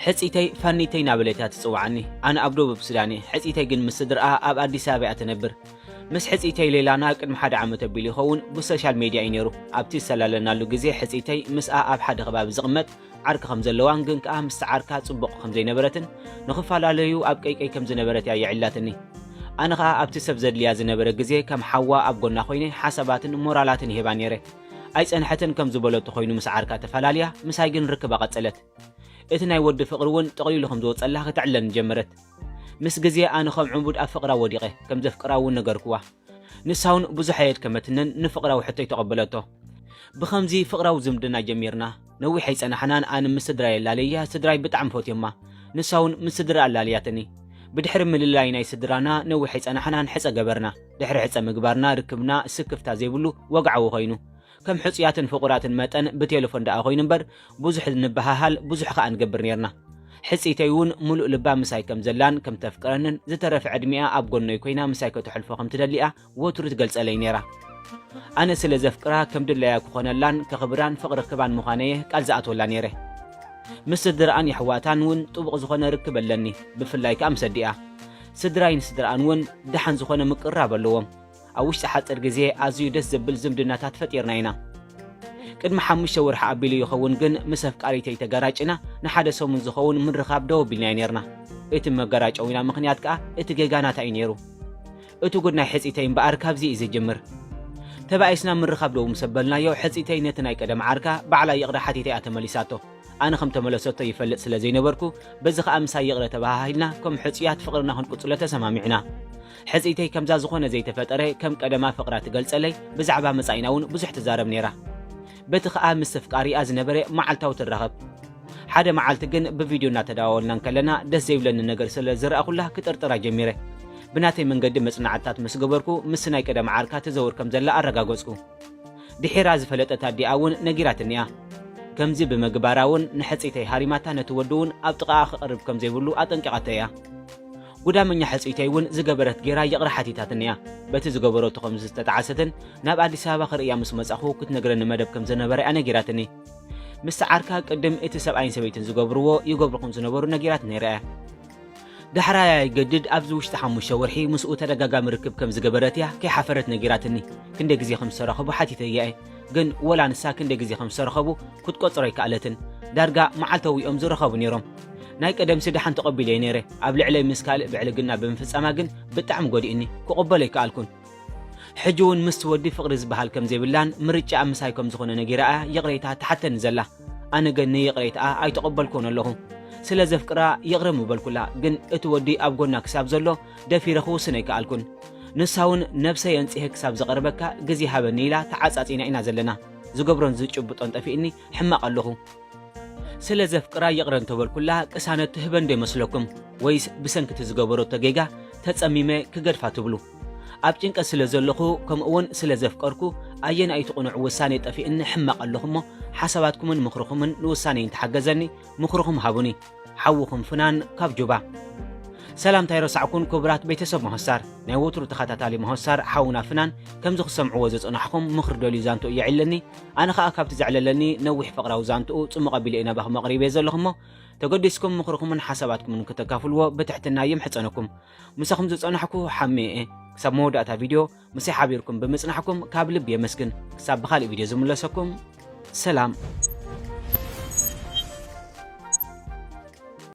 ሕጽይተይ ፋኒተይ እናበለት እያ ትጽውዓኒ። ኣነ ኣብ ደቡብ ሱዳን እየ። ሕጽይተይ ግን ምስ ስድርኣ ኣብ ኣዲስ ኣበባ እያ ትነብር። ምስ ሕጽይተይ ሌላና ቅድሚ ሓደ ዓመት ኣቢሉ ይኸውን ብሶሻል ሜድያ እዩ ነይሩ። ኣብቲ ዝሰላለናሉ ግዜ ሕጽይተይ ምስኣ ኣብ ሓደ ከባቢ ዝቕመጥ ዓርኪ ከም ዘለዋን ግን ከኣ ምስቲ ዓርካ ጽቡቕ ከም ዘይነበረትን ንኽፈላለዩ ኣብ ቀይቀይ ከም ዝነበረት እያ የዕላትኒ። ኣነ ኸኣ ኣብቲ ሰብ ዘድልያ ዝነበረ ግዜ ከም ሓዋ ኣብ ጎና ኮይነ ሓሳባትን ሞራላትን ይህባ ነይረ። ኣይጸንሐትን ከም ዝበለቶ ኮይኑ ምስ ዓርካ ተፈላልያ ምሳይ ግን ርክባ ቀጸለት። እቲ ናይ ወዲ ፍቕሪ እውን ጠቕሊሉ ከም ዝወጸላ ክትዕለኒ ጀመረት። ምስ ግዜ ኣነ ከም ዕቡድ ኣብ ፍቕራ ወዲቐ ከም ዘፍቅራ እውን ነገርክዋ። ንሳ እውን ብዙሕ ኣየድከመትንን ንፍቕራዊ ሕቶይ ተቐበለቶ። ብኸምዚ ፍቕራዊ ዝምድና ጀሚርና። ነዊሕ ኣይጸናሕናን ኣነ ምስ ስድራይ ኣላለያ ስድራይ ብጣዕሚ ፈትዮማ። ንሳ እውን ምስ ስድራ ኣላለያትኒ። ብድሕሪ ምልላይ ናይ ስድራና ነዊሕ ኣይጸናሕናን ሕጸ ገበርና። ድሕሪ ሕጸ ምግባርና ርክብና ስክፍታ ዘይብሉ ወግዓዊ ኮይኑ። ከም ሕጹያትን ፍቑራትን መጠን ብቴሌፎን ደኣ ኮይኑ እምበር ብዙሕ ንበሃሃል ብዙሕ ከኣ ንገብር ነርና። ሕጽይተይ እውን ምሉእ ልባ ምሳይ ከም ዘላን ከም ተፍቅረንን ዝተረፈ ዕድሚኣ ኣብ ጎነይ ኮይና ምሳይ ከተሕልፎ ከም ትደሊኣ ወትሩ ትገልጸለይ ነይራ። ኣነ ስለ ዘፍቅራ ከም ድላያ ክኾነላን ከኽብራን ፍቕሪ ክባን ምዃነየ ቃል ዝኣትወላ ነይረ። ምስ ስድርኣን የሕዋታን እውን ጥቡቕ ዝኾነ ርክብ ኣለኒ፣ ብፍላይ ከኣ ምስ ኣዲኣ። ስድራይን ስድርኣን እውን ደሓን ዝኾነ ምቅርራብ ኣለዎም። ኣብ ውሽጢ ሓጺር ግዜ ኣዝዩ ደስ ዘብል ዝምድናታት ፈጢርና ኢና። ቅድሚ ሓሙሽተ ወርሒ ኣቢሉ ይኸውን ግን ምስ ኣፍቃሪተይ ተገራጭና ንሓደ ሰሙን ዝኸውን ምርኻብ ደው ኣቢልናዮ ነርና። እቲ መገራጨዊና ምኽንያት ከኣ እቲ ጌጋ ናታ እዩ ነይሩ። እቲ ጉድ ናይ ሕጺተይ እምበኣር ካብዚ እዩ ዝጅምር። ተባኢስና ምርኻብ ደው ምስ ኣበልናዮ ሕጺተይ ነቲ ናይ ቀደም ዓርካ ባዕላ ይቕረ ሓቲታ እያ ተመሊሳቶ። ኣነ ከም ተመለሰቶ ይፈልጥ ስለ ዘይነበርኩ በዚ ከኣ ምሳይ ይቕረ ተበሃሂልና ከም ሕጹያት ፍቕርና ክንቅጽሎ ተሰማሚዕና። ሕጽይተይ ከምዛ ዝኾነ ዘይተፈጠረ ከም ቀደማ ፍቕራ ትገልጸለይ ብዛዕባ መጻኢና እውን ብዙሕ ትዛረብ ነይራ። በቲ ከኣ ምስ ኣፍቃሪኣ ዝነበረ መዓልታዊ ትራኸብ። ሓደ መዓልቲ ግን ብቪድዮ እናተደዋወልና እንከለና ደስ ዘይብለኒ ነገር ስለ ዝረኣኹላ ክጥርጥራ ጀሚረ። ብናተይ መንገዲ መጽናዕትታት ምስ ገበርኩ ምስ ናይ ቀደም ዓርካ ትዘውር ከም ዘላ ኣረጋገጽኩ። ድሒራ ዝፈለጠት ኣዲኣ እውን ነጊራትኒ እያ። ከምዚ ብምግባራ እውን ንሕጽይተይ ሃሪማታ ነቲ ወዲ እውን ኣብ ጥቓኣ ክቐርብ ከም ዘይብሉ ኣጠንቂቓቶ እያ። ጉዳመኛ ሕጽይተይ እውን ዝገበረት ጌራ ይቕረ ሓቲታትኒ እያ። በቲ ዝገበረቶ ከም ዝተጣዓሰትን ናብ ኣዲስ ኣበባ ክርእያ ምስ መጻኹ ክትነግረኒ መደብ ከም ዝነበረ እያ ነጊራትኒ። ምስቲ ዓርካ ቅድም እቲ ሰብኣይን ሰበይትን ዝገብርዎ ይገብሩ ከም ዝነበሩ ነጊራት ነይራ እያ። ዳሕራይ ኣይገድድ ኣብዚ ውሽጢ ሓሙሽተ ወርሒ ምስኡ ተደጋጋሚ ርክብ ከም ዝገበረት እያ ከይሓፈረት ነጊራትኒ። ክንደይ ግዜ ከም ዝተራኸቡ ሓቲተያ እየ። ግን ወላ ንሳ ክንደይ ግዜ ከም ዝተረኸቡ ክትቆጽሮ ኣይከኣለትን። ዳርጋ መዓልታዊ እዮም ዝረኸቡ ነይሮም። ናይ ቀደምሲ ደሓን ተቐቢለዮ ነይረ። ኣብ ልዕለይ ምስ ካልእ ብዕልግና ብምፍጻማ ግን ብጣዕሚ ጎዲእኒ። ክቕበሎ ኣይከኣልኩን። ሕጂ እውን ምስቲ ወዲ ፍቕሪ ዝበሃል ከም ዘይብላን ምርጫኣ ምሳይ ከም ዝኾነ ነጊራኣ ይቕሬታ ትሓተኒ ዘላ። ኣነ ግን ንይቕሬታኣ ኣይተቐበልኩን ኣለኹ። ስለ ዘፍቅራ ይቕረ ምበልኩላ፣ ግን እቲ ወዲ ኣብ ጎና ክሳብ ዘሎ ደፊረ ክውስን ኣይከኣልኩን። ንሳ እውን ነብሰይ ኣንጺሀ ክሳብ ዘቐርበካ ግዜ ሃበኒ ኢላ ተዓጻጺና ኢና ዘለና። ዝገብሮን ዝጭብጦን ጠፊእኒ ሕማቕ ኣለኹ። ስለ ዘፍቅራ ይቕረ እንተበልኩላ ቅሳነት ትህበን ዶ ይመስለኩም? ወይስ ብሰንኪ እቲ ዝገበረቶ ጌጋ ተጸሚመ ክገድፋ ትብሉ? ኣብ ጭንቀት ስለ ዘለኹ ከምኡ እውን ስለ ዘፍቀርኩ ኣየናይ እቲ ቅኑዕ ውሳኔ ጠፊእኒ ሕማቕ ኣለኹ እሞ ሓሳባትኩምን ምኽርኹምን ንውሳኔ እንተሓገዘኒ ምኽርኹም ሃቡኒ። ሓውኹም ፍናን ካብ ጁባ። ሰላምታ ኣይረሳዕኩን ክቡራት ቤተሰብ መሆሳር። ናይ ወትሩ ተኸታታሊ መሆሳር ሓውና ፍናን ከምዚ ክሰምዕዎ ዝጸናሕኹም ምኽሪ ደልዩ ዛንትኡ የዕለኒ። ኣነ ኸኣ ካብቲ ዘዕለለኒ ነዊሕ ፍቕራዊ ዛንትኡ ጽሙቕ ኣቢለ ኢና ባኹም ኣቕሪበ ዘለኹ እሞ ተገዲስኩም ምኽርኹምን ሓሳባትኩምን ክተካፍልዎ ብትሕትና ይምሕጸነኩም። ምሳኹም ዝጸናሕኩ ሓሜ እየ። ክሳብ መወዳእታ ቪድዮ ምሳይ ሓቢርኩም ብምጽናሕኩም ካብ ልቢ የመስግን። ክሳብ ብኻልእ ቪድዮ ዝምለሰኩም ሰላም።